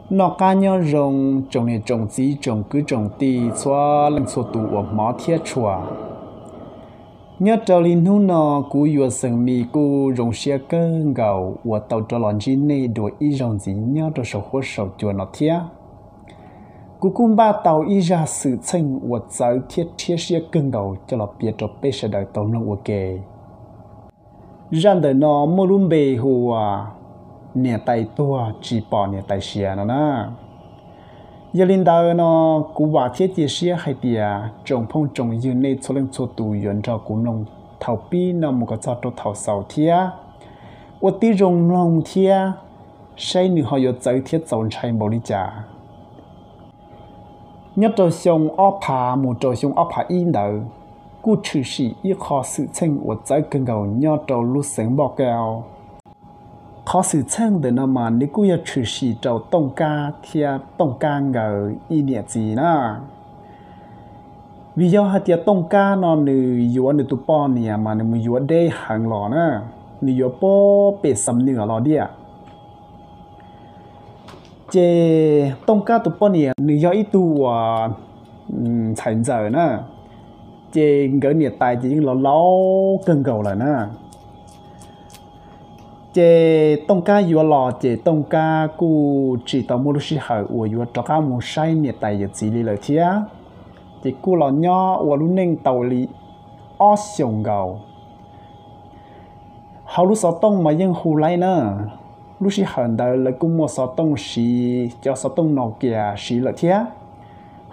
Noj qab nyob zoo tsoom niam tsoom txiv tsoom kwv tsoom tij txhua leej txhua tus uas hmov thiab tshua. Nyob rau li hnub no kuv Yuav Xeem Mis kuj zoo siab kawg nkaus uas tau rov los ntsib nej dua ib zaug ntxiv nyob rau saum huab saum cua no thiab. Kuv kuj npaj tau ib zaj xwm txheej uas txawv thiab rhiab siab kawg nkaus coj los piav rau peb sawv daws tau mloog ua ke. Zaj ntawm no muaj lub npe hu ua niam tais tuag tsis pom niam tais siav no na. Yog li ntawd no, kuv vam thiab cia siab hais tias tsoom phooj tsoom ywg nej txhua leej txhua tus yuav nrog kuv mloog thaum pib no mus kom txog rau thaum xaus thiab ua tib zoo mloog thiab saib nws ho yuav txawv thiab txaus ntshai npaum li cas. Nyob rau xyoo ob phav mus rau xyoo ob phav ib ntawd, kuj tshwm sim ib qho xwm txheej uas txawv kawg nkaus nyob rau lub xeev Npoj Kau. Qhov xwm txheej ntawm no mas nws kuj yog tshwm sim rau Tooj Kab thiab Tooj Kab nkawd ib niam txiv na. Vim yog hais tias Tooj Kab no nws yuav nws tus poj niam mas nws mus yuav deb heev los na, nws yuav pem xam nws los diam. Ces Tooj Kab tus poj niam nws yog ib tug uas ntxhais ntxawm na, ces nkawd niam tais ces yeej los laus kawg nkaus lawm na. Ces Tooj Kab yuav los ces Tooj Kab kuj tsis tau muaj lub sij hawm uas yuav rov qab mus saib niam tais yawm txiv li lawm thiab. Ces kuj los nyob ua lub neej tau li ob xyoos nkaus. Hauv lub xov tooj mas yeej hu laib na, lub sij hawm ntawd lawv kuj muaj xov tooj siv, cov xov tooj Nokia siv lawm thiab.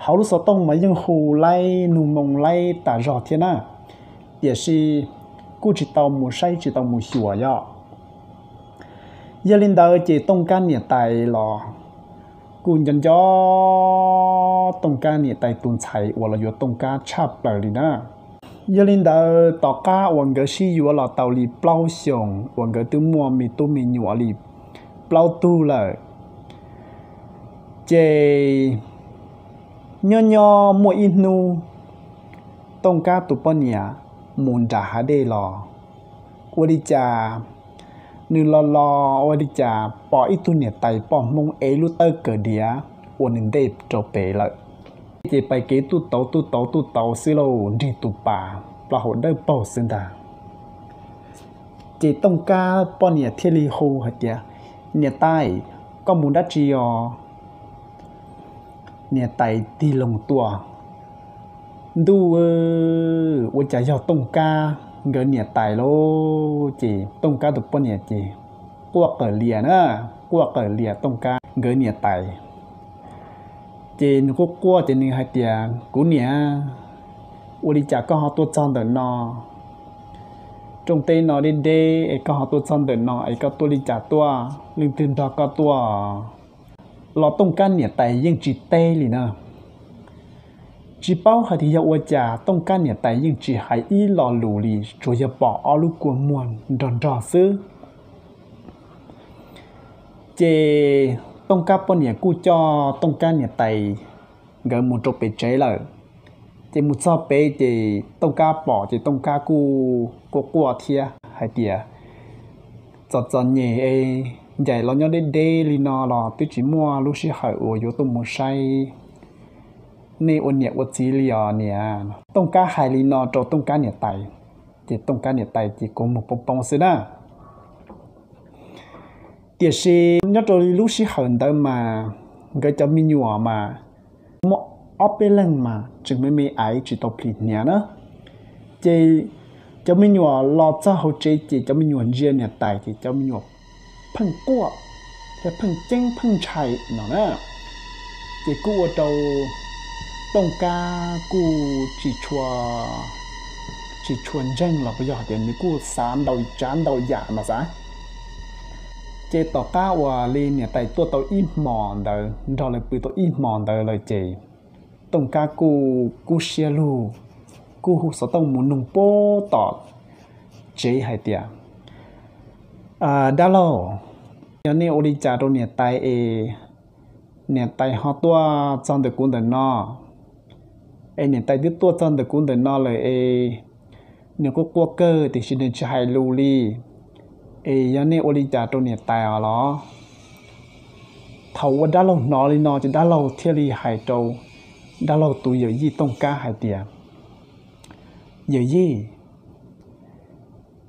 Hauv lub xov tooj mas yeej hu laib nug moo laib tas zog thiab na, tiam sis kuj tsis tau mus saib tsis tau mus xyuas yom. Yog li ntawd ces Tooj Kab niam tais los kuj nco nco Tooj Kab niam tais tus ntxhais uas los yuav Tooj Kab tshaj plaws li na. Yog li ntawd tom qab uas nkawd sib yuav los tau li plaub xyoos uas nkawd twb muaj me tub me nyuam li plaub tug lawm, ces nyob nyob muaj ib hnub Tooj Kab tus poj niam mus nram hav dej los, ua li cas nws los los ua li cas pom ib tug niam tais poj Hmoob ev lub tawb kawm diav ua nws ntej rau pem lawm. Ces pais kev tuj tauv tuj tauv tuj tauv xwb lauj, nrig tus pas plaub hau dawb paug xwb ntag. Ces Tooj Kab poj niam thiaj li hu hais tias, Niam tais, koj mus dab tsi os? Niam tais tig loo tuaj, ntuj, ua cas yog Tooj Kab nkawd niam tais lauj. Ces Tooj Kab tus poj niam ces quaj qawm lias na, quaj qawm lias Tooj Kab nkawd niam tais. Ces nws quaj quaj ces nws hais tias, Kuv niam, ua li cas koj ho tuaj txog ntawm no? Rooj teb no deb deb es koj ho tuaj txog ntawm no es koj tuaj li cas tuaj, leej twg nrog koj tuaj? Los Tooj Kab niam tais yeej tsis teb li na. Tsis paub hais tias yog ua cas Tooj Kab niam tais yeej tsis hais ib lo lus li, tsuas yog pom ob lub kua muag nrog nrog xwb. Ces Tooj Kab poj niam kuj coj Tooj Kab niam tais nkawd mus rau pem tsev lawm. Ces mus txog pem ces Tooj Kab pom ces Tooj Kab kuj quaj quaj thiab hais tias, Txom txom nyem es ncaim los nyob deb deb li no los twb tsis muaj lub sij hawm uas yuav tuaj mus saib nej ua niam ua txiv li os niam. Tooj Kab hais li no rau Tooj Kab niam tais, ces Tooj Kab niam tais ces kua muag poob poob xwb na. Tiam sis nyob rau lub sij hawm ntawd mas nkawd cov me nyuam mas muaj ob peb leeg mas tseem me me aiv tsis tau plhis hniav na. Ces cov me nyuam los txog hauv tsev ces cov me nyuam ntsia niam tais ces cov me nyuam pheej quaj thiab pheej ceeb pheej ntshai no na. Ces kuj ua rau Tooj Kab kuj tsis tshua, tsis tshua ntseeg los puas yog tias nws kuj xav ntau tsav ntau yam no xav. Ces tom qab uas li niam tais tuaj tau ib hmos ntawd, nrog lawv pw tau ib hmos ntawd lawm ces Tooj Kab kuj kub siab lug, kuj hu xov tooj mus nug puag tom tsev hais tias, Dab laug, yog nej ua li cas rau niam tais es niam tais ho tuaj txog ntawm kuv ntawm no, es niam tais twb tuaj txog ntawm kuv ntawm no lawm es nws quaj quaj kawg tiam sis nws tsis hais lus li, es yog nej ua li cas rau niam tais os los? Thaum uas dab laug hnov li no ces dab laug thiaj li hais rau dab laug tus yawm yij Tooj Kab hais tias, Yawm yij,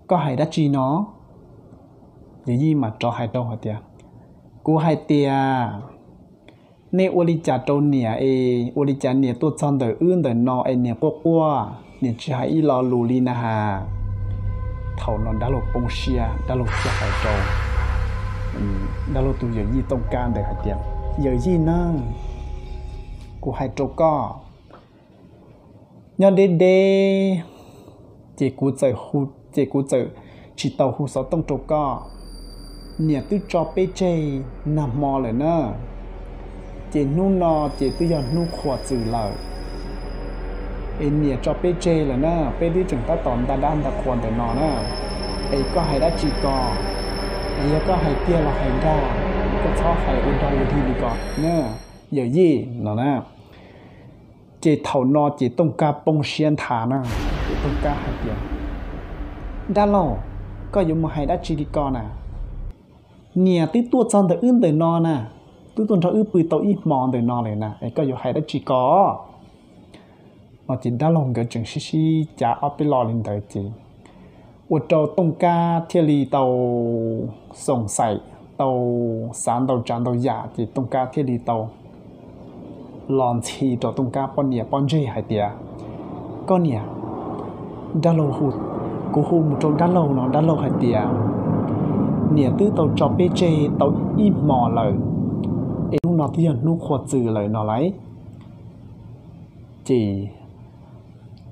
koj hais dab tsi no? Yawm yij mas rov hais rau hais tias, Kuv hais tias, nej ua li cas rau niam es ua li cas niam tuaj txog ntawm wb ntawm no es niam quaj quaj, niam tsis hais ib lo lus li na has? Thaum no dab laug poob siab, dab laug thiaj hais rau dab laug tus yawm yij Tooj Kab ntawd hais tias, Yawm yij na, kuv hais rau koj, nyob deb deb ces kuv txawm, ces kuv txawm tsis tau hu xov tooj rau koj. Niam twb tso peb tseg nag hmo lawm na, ces hnub no ces twb yog hnub qhuav txwm lawm. Es niam tso peb tseg lawm na, peb twb tseem tab tom nta dab nta qhuas ntawm no na. Es koj hais dab tsi ko? Es yog koj hais tiag los hais dag, koj txhob hais ua dog ua dig li ko na, yawm yij no na. Ces thaum no ces Tooj Kab poob siab nthav na, ces Tooj Kab hais tias, Dab laug, koj yuav mus hais dab tsi li ko na? Niam twb tuaj txog ntawm wb ntawm no na, twb tuaj nrog wb pw tau ib hmo ntawm no lawm na, es koj yuav hais dab tsi ko? No ces dab laug nkawd tseem sib sib cav ob peb lo li ntawd ces ua rau Tooj Kab thiaj li tau xoom xaim, tau xav ntau tsav ntau yam ces Tooj Kab thiaj li tau los ntxhi rau Tooj Kab poj niam pob ntseg hais tias, Koj niam, dab laug, kuv hu mus rau dab laug no, dab laug hais tias niam twb tau tso peb tseg tau ib hmos lawm, es hnub no twb yog hnub qhuav txwm lawm no lauj. Ces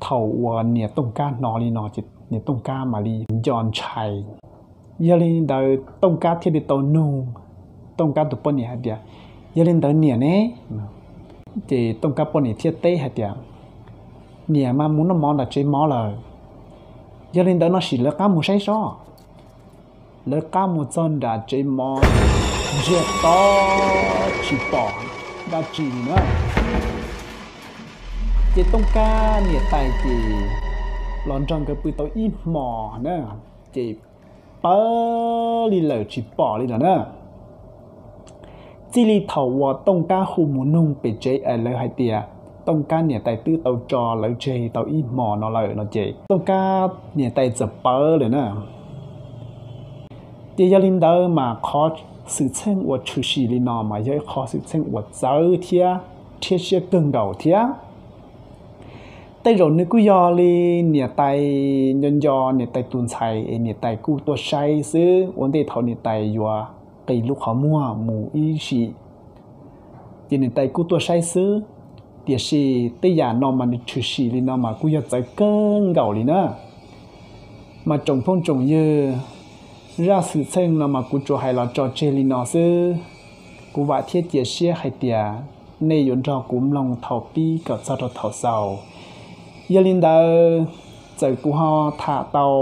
thaum uas niam Tooj Kab hnov li no ces niam Tooj Kab mam li nco ntshai. Yog li ntawd Tooj Kab thiaj li tau nug Tooj Kab tus poj niam hais tias, Yog li ntawd niam ne? Ces Tooj Kab poj niam thiaj teb hais tias, Niam mas mus noj mov nram tsev mov lawm. Yog li ntawd no sim lawv qab mus saib sob. Lawv qab mus txog nram tsev mov, ntsiag to tsis pom dab tsi li na. Ces Tooj Kab niam tais ces los nrog nkawd pw tau ib hmos na, ces pawv li lawm tsis pom li lawm na. Txij li thaum uas Tooj Kab hu mus nug pem tsev es lawv hais tias Tooj Kab niam tais twb tau tso lawv tseg tau ib hmos no lawm no ces Tooj Kab niam tais txawm pawv lawm na. Ces yog li ntawd mas qhov xwm txheej uas tshwm sim li no mas yog ib qhov xwm txheej uas txawv thiab rhiab siab kawg nkaus thiab. Tej zaum nws kuj yog li niam tais nco nco niam tais tus ntxhais es niam tais kuj tuaj saib xwb ua ntej thaum niam tais yuav qi lub qhov muag mus ib sim. Ces niam tais kuj tuaj saib xwb, tiam sis tej yam no mas nws tshwm sim li no mas kuj yog txawv kawg nkaus li na. Mas tsoom phooj tsoom ywg, zaj xwm txheej no mas kuv tsuas hais los tso tseg li no xwb. Kuv vam thiab cia siab hais tias nej yuav nrog kuv mloog thaum pib kom txog rau thaum xaus. Yog li ntawd, txawm kuv ho tham tau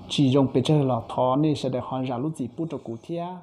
tsis zoo pes tsawg los thov nej sawv daws ho zam lub txim pub rau kuv thiab.